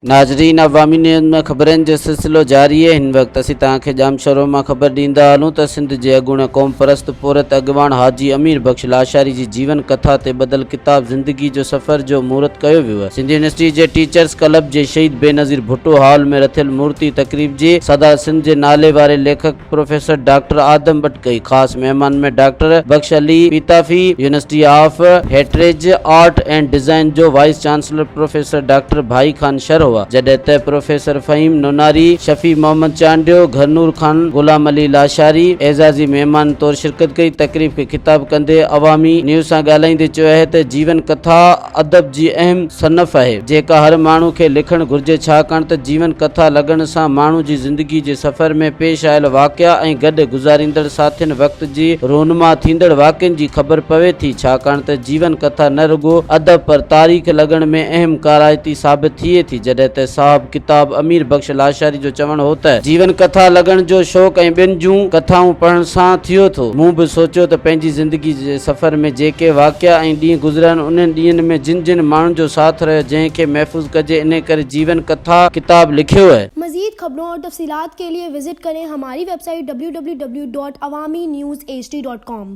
ناظرين عوامي نيوز ۾ خبرن جو سلسلو جاري اهي هن وقت اسين توهان کي ڄامشورو مان خبر ڏيندا هلون ته سنڌ جي اڳوڻي قومپرست پورهيت اڳواڻ حاجي امير بخش لاشاري جي جيون ڪٿا تي ٻڌل ڪتاب زندگي جو سفر جو مهورت ڪيو ويو آهي سنڌ يونيورسٽي جي ٽيچرس ڪلب جي شهيد بينظير ڀٽو هال ۾ رٿيل مهورتي تقريب جي صدارت سنڌ جي نالي واري ليکڪ پروفيسر ڊاڪٽر آدم ٻٽ ڪئي. خاص مهمان ۾ doctor Bakhsh Ali Pitafi, university of heritage art and design جو vice chancellor professor doctor Bhai Khan Shar هئا، جڏهن ته پروفيسر فهيم نوناري، شفيع محمد چانڊيو، گهرنور خان، غلام علي لاشاري اعزازي مهمان طور شرڪت ڪئي. تقريب کي خطاب ڪندي عوامي نيوز سان ڳالهائيندي چيو آهي ته جيون ڪٿا ادب جي اهم صنف آهي، جيڪا هر ماڻهو کي لکڻ گهرجي، ڇاڪاڻ ته جيون ڪٿا لڳڻ سان ماڻهو جي زندگي جي سفر ۾ پيش آيل واقعا ۽ گڏ گذاريندڙ ساٿين وقت جي رونما ٿيندڙ واقعن جي خبر پوي ٿي، ڇاڪاڻ ته جيون ڪٿا نه رڳو ادب پر تاريخ لڳڻ ۾ اهم ڪارائتي ثابت ٿئي ٿي، جڏهن ته صاحب ڪتاب امير بخش لاشاري جو چوڻ هو ته جيون ڪٿا لڳڻ جو شوق ۽ ٻين جون ڪٿائون پڙهڻ سان ٿيو ٿو، مون به سوچيو ته پنهنجي زندگي جي سفر ۾ جيڪي واقعا ۽ ڏينهن گذريا آهن انهن ڏينهن ۾ جن جن ماڻهن جو ساٿ رهيو جنهن کي محفوظ ڪجي انهي ڪري جيون ڪٿا ڪتاب لکيو اهي. مزيد خبرون اور تفصيلات کے لئے وزٽ ڪرين ھماري web site www.awamiNewsHD.com.